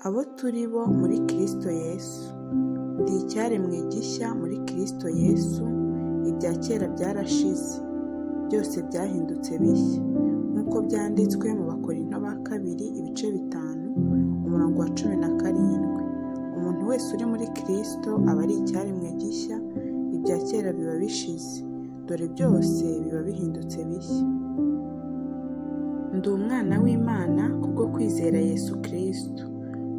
Abo turi bo muri Kristo Yesu. Ndi icyaremwe gishya muri Kristo Yesu, ibya kera byarashize, byose byahindutse bishya. Nk'uko byanditswe mu Bakorinto ba kabiri ibice 5, umurongo wa 17. Umuntu wese uri muri Kristo aba ari icyaremwe gishya, ibya kera biba bishize, dore byose biba bihindutse bishya. Ndi umwana w'Imana kubwo kwizera Yesu Kristo.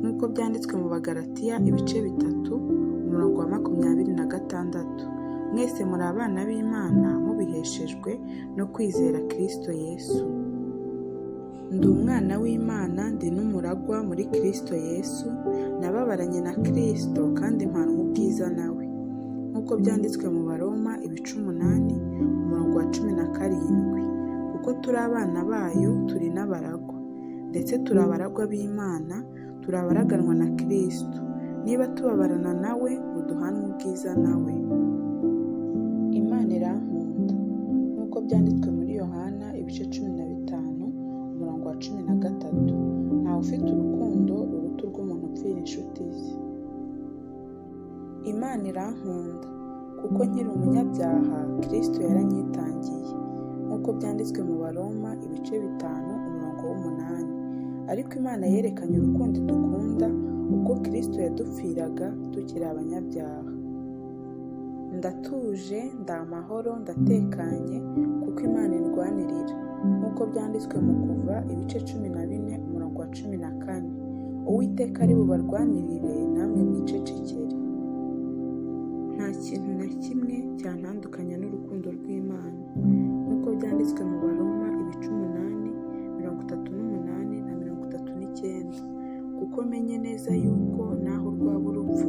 Nk'uko byanditswe mu Bagalatiya ibice 3, umurongo wa 26. Mwese muri abana b'Imana mubiheshejwe no kwizera Kristo Yesu. Ndi umwana w'Imana, ndi n'umuragwa muri Kristo Yesu, nababaranye na Kristo kandi mpanwa ubwiza nawe. Nk'uko byanditswe mu Baroma ibice 8, umurongo wa 17. Kuko turi abana bayo, turi n'abaragwa. Ndetse turi abaragwa b'Imana, turi abaraganwa na Kristo. Niba tubabarana nawe, uduhanwe ubwiza nawe. Imana irankunda. Nk'uko byanditswe muri Yohana ibice 15, umurongo wa 13. Ntawe ufite urukundo ruruta urw'umuntu upfira inshuti ze. Imana irankunda, kuko nkiri umunyabyaha, Kristo yaranyitangiye. Nk'uko byanditswe mu Baroma ibice 5, umurongo wa 8. Ariko Imana yerekanye urukundo idukunda ubwo Kristo yadupfiraga tukiri abanyabyaha. Ndatuje, ndi amahoro, ndatekanye, kuko Imana indwanirira. Nk'uko byanditswe mu Kuva ibice 14, umurongo wa 14. Uwiteka ari bubarwanirire, namwe mwicecekere. Nta kintu na kimwe cyantandukanya n'urukundo rw'Imana. Nk'uko byanditswe mu Baroma ibice 8, 38 na 39. Kuko menye neza yuko naho rwaba urupfu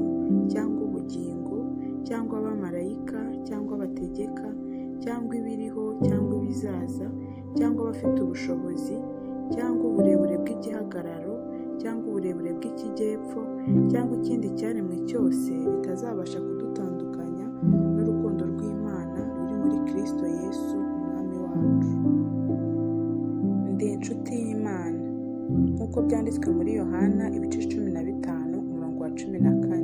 cyangwa ubugingo cyangwa abamarayika cyangwa abategeka cyangwa ibiriho cyangwa ibizaza cyangwa abafite ubushobozi cyangwa uburebure bw'igihagararo cyangwa uburebure bw'ikijyepfo cyangwa ikindi cyaremwe cyose bitazabasha kudutandukanya n'urukundo rw'Imana ruri muri Kristo Yesu Umwami wacu. Ndi inshuti y'Imana. Nk'uko byanditswe muri Yohana ibice 15, umurongo wa 14.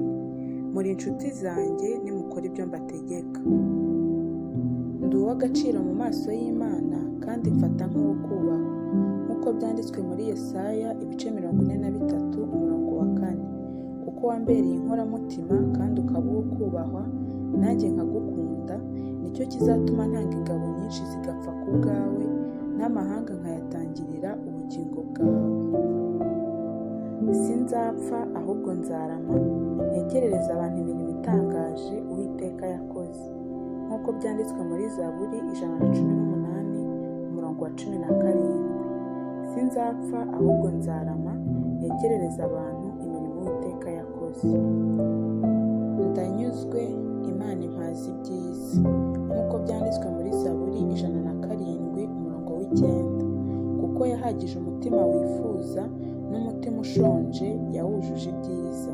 Muri inshuti zanjye nimukora ibyo mbategeka. Ndi uw'agaciro mu maso y'Imana kandi mfata nk'uwo kubahwa. Nk'uko byanditswe muri Yesaya ibice 43, umurongo wa 4. Kuko wambereye inkoramutima kandi ukaba uwo kubahwa, nanjye nkagukunda, nicyo kizatuma ntanga ingabo nyinshi zigapfa ku bwawe, n'amahanga nkayatangirira ubugingo bwawe. Sinzapfa ahubwo nzarama, ntekerereze abantu imirimo itangaje Uwiteka yakoze. Nk'uko byanditswe muri Zaburi 118, umurongo wa 17. Sinzapfa ahubwo nzarama, ntekerereze abantu imirimo Uwiteka yakoze. Ndanyuzwe, Imana impaza ibyiza. Nk'uko byanditswe muri Zaburi 107, umurongo wa 9. Kuko yahagije umutima wifuza, n'umutima ushonje yawujuje ibyiza.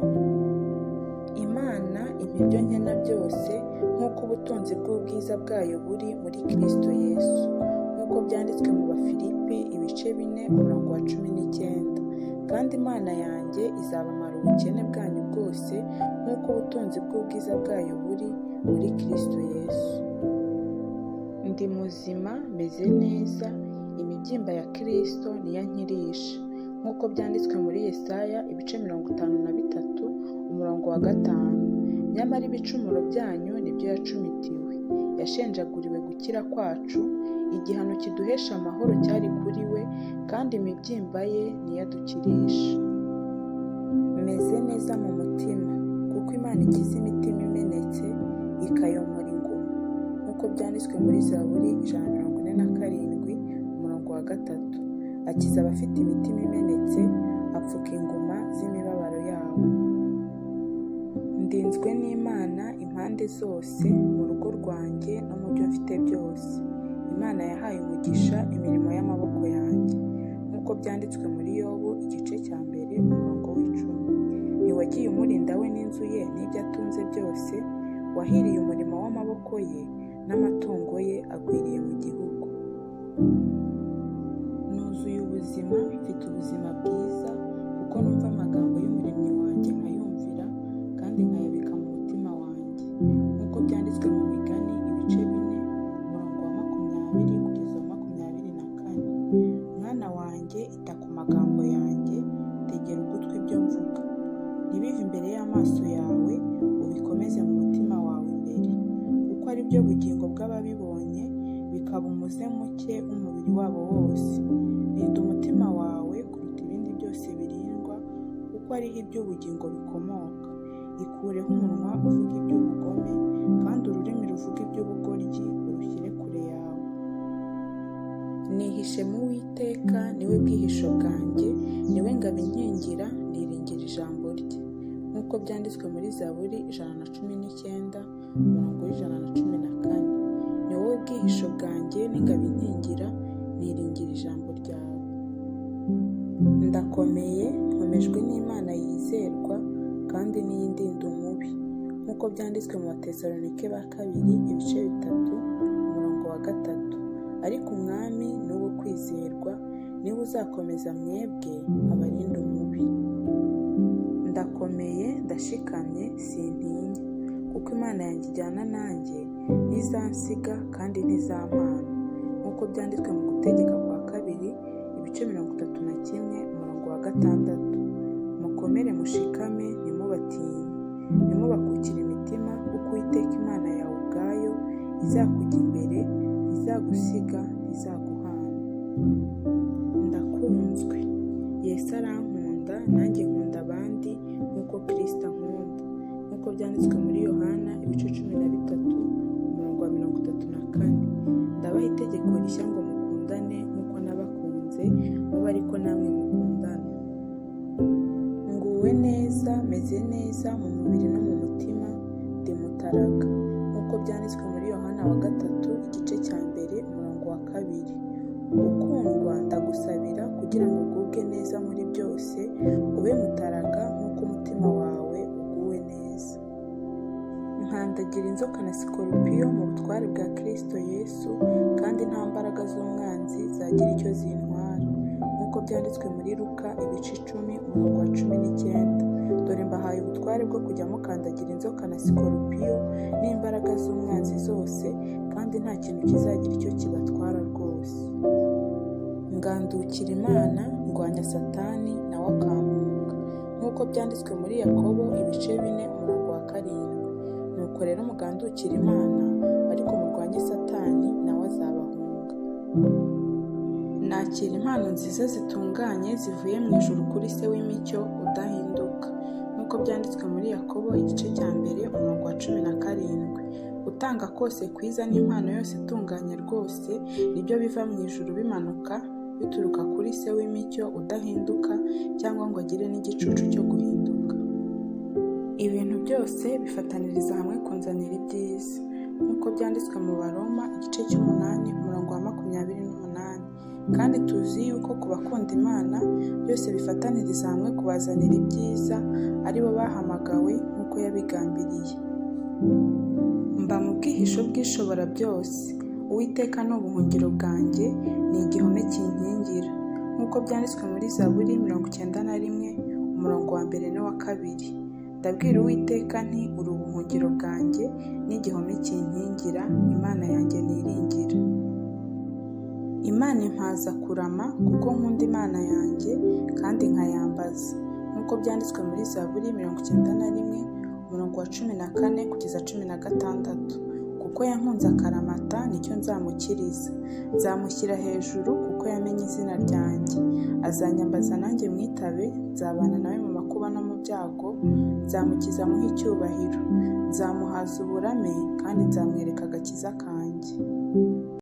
Imana impa ibyo nkena byose, nk'uko ubutunzi bw'ubwiza bwayo buri muri Kristo Yesu. Nk'uko byanditswe mu Bafilipi ibice 4, umurongo wa 19. Kandi Imana yanjye izabamara ubukene bwanyu bwose, nk'uko ubutunzi bw'ubwiza bwayo buri muri Kristo Yesu. Ndi muzima, meze neza, imibyimba ya Kristo niyo ankirisha. Nk'uko byanditswe muri Yesaya ibice 53, umurongo wa 5. Nyamara ibicumuro byanyu nibyo yacumitiwe, yashenjaguriwe gukira kwacu, igihano kiduhesha amahoro cyari kuri we, kandi imibyimba ye niyo adukirisha. Meze neza mu mutima, kuko Imana ikiza imitima imenetse, ikayomora inguma. Nk'uko byanditswe muri Zaburi 147, umurongo wa 3. Akiza abafite imitima imenetse, apfuka inguma z'imibabaro yabo. Ndinzwe n'Imana impande zose, mu rugo rwanjye no mu byo mfite byose. Imana yahaye umugisha imirimo y'amaboko yanjye. Nk'uko byanditswe muri Yobu igice cya 1, umurongo wa 10. Ntiwagiye umurinda we n'inzu ye n'ibyo atunze byose, wahiriye umurimo w'amaboko ye, n'amatungo ye agwiriye mu gihugu. Nuzuye ubuzima, mfite ubuzima bwiza, kuko numva amagambo y'umuremyi maso yawe, ubikomeze mu mutima wawe imbere, kuko ari byo bugingo bw'ababibonye, bikaba umuze muke w'umubiri wabo wose. Rinda umutima wawe kuruta ibindi byose birindwa, kuko ariho iby'ubugingo bikomoka. Ikureho umunwa uvuga iby'ubugome, kandi ururimi ruvuga iby'ubugoryi urushyire kure yawe. Nihishe mu Uwiteka, niwe bwihisho bwanjye, niwe ngabo inkingira, niringira ijambo rye. Nk'uko byanditswe muri Zaburi 119, umurongo wa 114. Ni wowe bwihisho bwanjye n'ingabo inkingira, niringira ijambo ryawe. Ndakomeye, nkomejwe n'Imana yizerwa, kandi niyo indinda umubi. Nk'uko byanditswe mu Batesalonike ba kabiri, ibice 3, umurongo wa 3. Ariko Umwami ni uwo kwizerwa, niwe uzakomeza mwebwe abarinda umubi. Ndakomeye, ndashikamye, sintinya, kuko Imana yanjye ijyana nanjye, ntizansiga kandi ntizampana. Nk'uko byanditswe mu Gutegeka kwa kabiri, ibice 31, umurongo wa 6. Mukomere mushikame, ntimubatinye, ntimubakukire imitima, kuko Uwiteka Imana yawe ubwayo izakujya imbere, ntizagusiga, ntizaguhana. Ndakunzwe, Yesu arankunda, nanjye nkunda abandi nk'uko Kristo ankunda. Nk'uko byanditswe muri Yohana ibice 13, umurongo wa 34. Ndabaha itegeko rishya ngo mukundane nk'uko nabakunze, mube ariko namwe mukundana. Nguwe neza, meze neza mu mubiri no mu mutima, ndi mutaraga. Nk'uko byanditswe muri Yohana wa 3, igice cya 1, umurongo wa 2. Ukundwa, ndagusabira kugira ngo ugubwe neza muri byose, ube mutaraga nk'uko umutima wawe uguwe neza. Nkandagira inzoka na sikorupiyo mu butware bwa Kristo Yesu, kandi nta mbaraga z'umwanzi zagira icyo zintwara. Nk'uko byanditswe muri Luka ibice 10, umurongo wa 19. Dore mbahaye ubutware bwo kujya mukandagira inzoka na sikorupiyo n'imbaraga z'umwanzi zose, kandi nta kintu kizagira icyo kibatwara rwose. Ngandukira Imana, ndwanya Satani, nawe akampunga. Nk'uko byanditswe muri Yakobo ibice 4, umurongo wa 7. Nuko rero mugandukire Imana, ariko murwanye Satani, nawe azabahunga. Nakira impano nziza zitunganye zivuye mu ijuru kuri Se w'imicyo udahinduka. Nk'uko byanditswe muri Yakobo igice cya 1, umurongo wa 17. Gutanga kose kwiza n'impano yose itunganye rwose, nibyo biva mu ijuru bimanuka, bituruka kuri Se w'imicyo udahinduka, cyangwa ngo agire n'igicucu cyo guhinduka. Ibintu byose bifataniriza hamwe kunzanira ibyiza. Nk'uko byanditswe mu Baroma igice 8, umurongo wa 28. Kandi tuzi yuko ku bakunda Imana byose bifataniriza hamwe kubazanira ibyiza, ari bo bahamagawe nk'uko yabigambiriye. Mba mu bwihisho bw'Ishobora byose, Uwiteka ni ubuhungiro bwanjye, ni igihome kinkingira. Nk'uko byanditswe muri Zaburi 91, umurongo wa 1 n'uwa 2. Ndabwira Uwiteka nti uri ubuhungiro bwanjye n'igihome kinkingira, Imana yanjye niringira. Imana impaza kurama, kuko nkunda Imana yanjye kandi nkayambaza. Nk'uko byanditswe muri Zaburi 91, umurongo wa 14 kugeza 16. Kuko yankunze akaramata, nicyo nzamukiriza. Nzamushyira hejuru kuko yamenye izina ryanjye. Azanyambaza nanjye mwitabe, nzabana nawe mu makuba no mu byago, nzamukiza amuhe icyubahiro. Nzamuhaza uburame kandi nzamwereka agakiza kanjye.